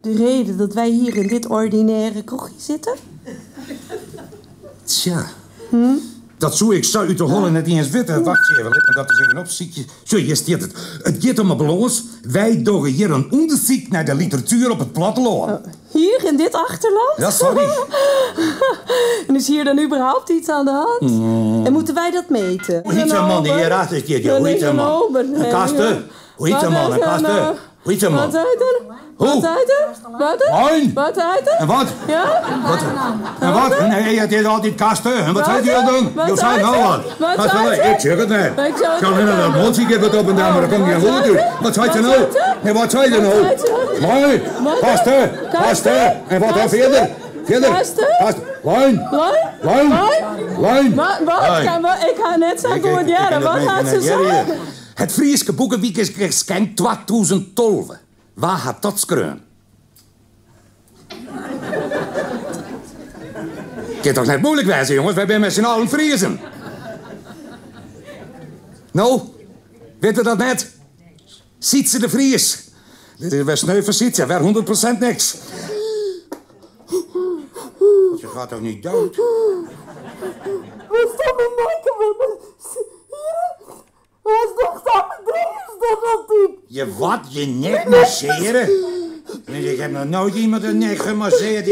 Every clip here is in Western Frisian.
De reden dat wij hier in dit ordinaire kroegje zitten? Tsja. Dat soe ik sa út de holle net iens witte. Wachtsje even, lit my dat ris even opsykje. Sjoch, hjir stiet it. It giet om 'e balâns. Wy dogge hjir in ûndersyk nei de literatuer op it plattelân. Hier in dit achterland? Ja, sorry. En is hier dan überhaupt iets aan de hand? En moeten wij dat meten? Hoe hyt de man dy't hjir achter stiet? Hoe hyt de man? Kaste? Hoe hyt de man? Kaste? Hoe hyt de man? Wat heet er? Hoe? Wat heet er? Wat? Hein? Wat heet er? En wat? Ja? Wat? En wat? Nee, it is altyd kaste. En wat seit jo dan? Wat Jo sei no seit wat. ze? Wat Wat seit sei ze? Ik sjoch it net. Ik sjoch it Sjoch net dat mondsje giet wat op en del, mar der komt gjin lûd út. Wat seit se no? Nee, wat sei se no? Nee, kaste, kaste. En wat dan fierder? Fierder. Kaste? Kaste. Lijn. Lijn? Lijn. Lijn? Lijn. Wat? Lijn. Ik ha net sa goed hearre. Wat hat se sein? Het Fryske Boekewikegeskink 2012. Wa hat dat skreaun? Kin toch net moeilik wêze, jonges? Wy binne mei syn allen Friezen. No, wit er dat net? Sietse de Vries. Dit is wer sneu foar Sietse, wer hûndert prosint niks. Ze gaat toch niet dood? Wat staat mijn nekke Je wat? Je nek masseren? Ik heb nog nooit iemand een nek gemasseerd.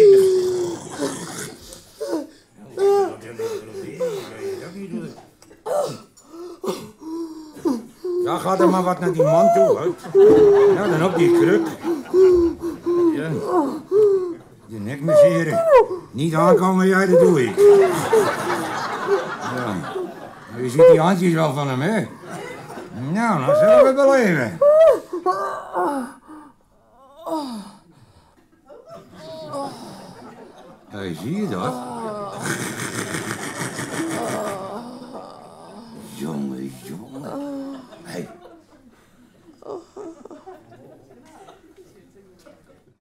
Ja, ga dan maar wat naar die man toe. Hè. Ja, dan op die kruk. Ja. Je nek masseren. Niet aankomen, jij, dat doe ik. Ja. Nou, je ziet die handjes wel van hem, hè? Nou, dan zullen we het beleven. Hey, zie je dat? Jongen, jongen.